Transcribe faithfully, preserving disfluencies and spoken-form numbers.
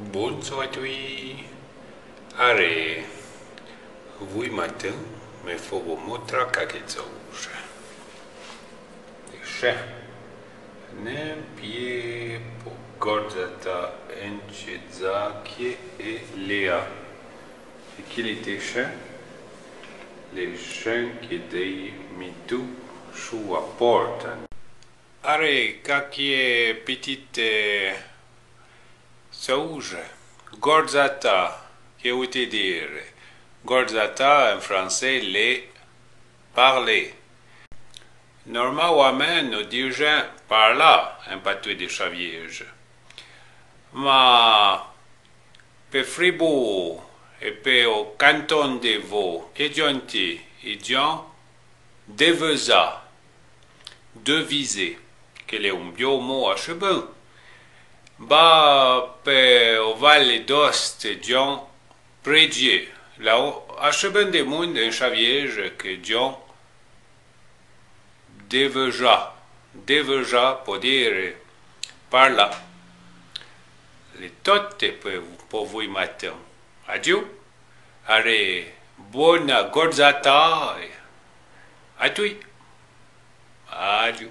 Bondzor a tui. Aré, voué matin, me fó vo motra caque tsouja. Chen. Nen pié po gordzatà entre Zaque e Léa. E qu'i l'é chen? L'é chen que dèi mitou chou a porta. Aré, caque petite, eh, tsouja. Gordzatà, que voué dire? Gordzatà, en français, l'é parler. Normalamin, no dijen parlà en patoué de Chavièje. Ma pe Fribourg e pe o canton de Vau, que dionte, i dion devezà, deviser, que l'é un bió mo achebin. Ba pe o Val d'Aoste dion prédjé. L'a achebin de moun en Chavièje que dion devezà, devezà po dire parlà. L'é tote pe, po voué matin. Adiu. Aré, bona gordzatà. A tui. Adiu.